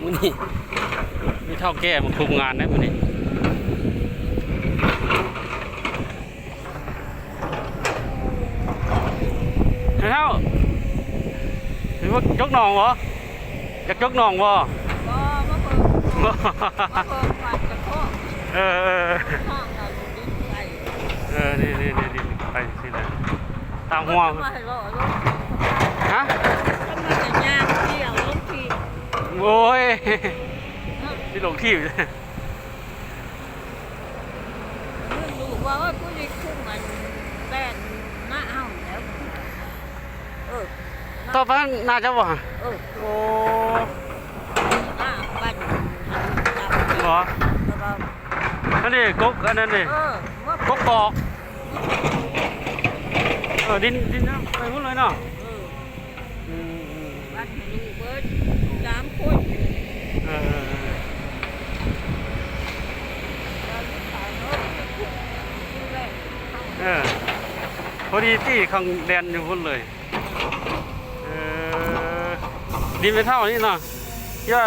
ມື້ນີ້ມີເຖົ້າແກ່ມາຄຸມງານໄດ໋ມື້ນີ້. ແມ່ເຖົ້າ ຊິມາຈົກໜອງບໍ່? ຢາກຈົກໜອງບໍ່? ບໍ່ ມາເບິ່ງ ມາເບິ່ງວັດກະໂທະ. ເອີ ເອີ ຫ້ອງນັ້ນດິນໄຫຼ. ເອີ ນີ້ໆໆ ໄປຈັ່ງຊີ້ແຫຼະ ຕາມຫົວ. ມັນມາໃຫ້ເລາະລົງ. ຮະ? ມັນມາໃຫ້ຍ່າງທ່ຽວລົງທີ່. ໂອ້ຍ ເນາະ ຊິລົງທີ່. ເອີ ລູກວ່າ ໂອ້ຍ ກູຊິຄຸມອັນແປນນະເຮົາແລ້ວ. ເອີ ຕໍ່ໄປນາເຈົ້າບໍ່? ເອີ ໂອ້ ນາບ້ານ ບໍ່ ອັນນີ້ກົກ ອັນນັ້ນນີ້ ເອີ ກົກກອກ. ເອີ ດິນ ດິນນະ ໄປໝົດເລີຍເນາະ. ເອີ ອືມໆ ບ້ານລູກເບິດສາມຄົນ. ເອີໆໆ ເອີ ພໍດີຕີຂ້າງແດນຢູ່ພຸ້ນເລີຍ. ເອີ ດິນແມ່ເຖົ້ານີ້ເນາະ ທີ່ວ່າ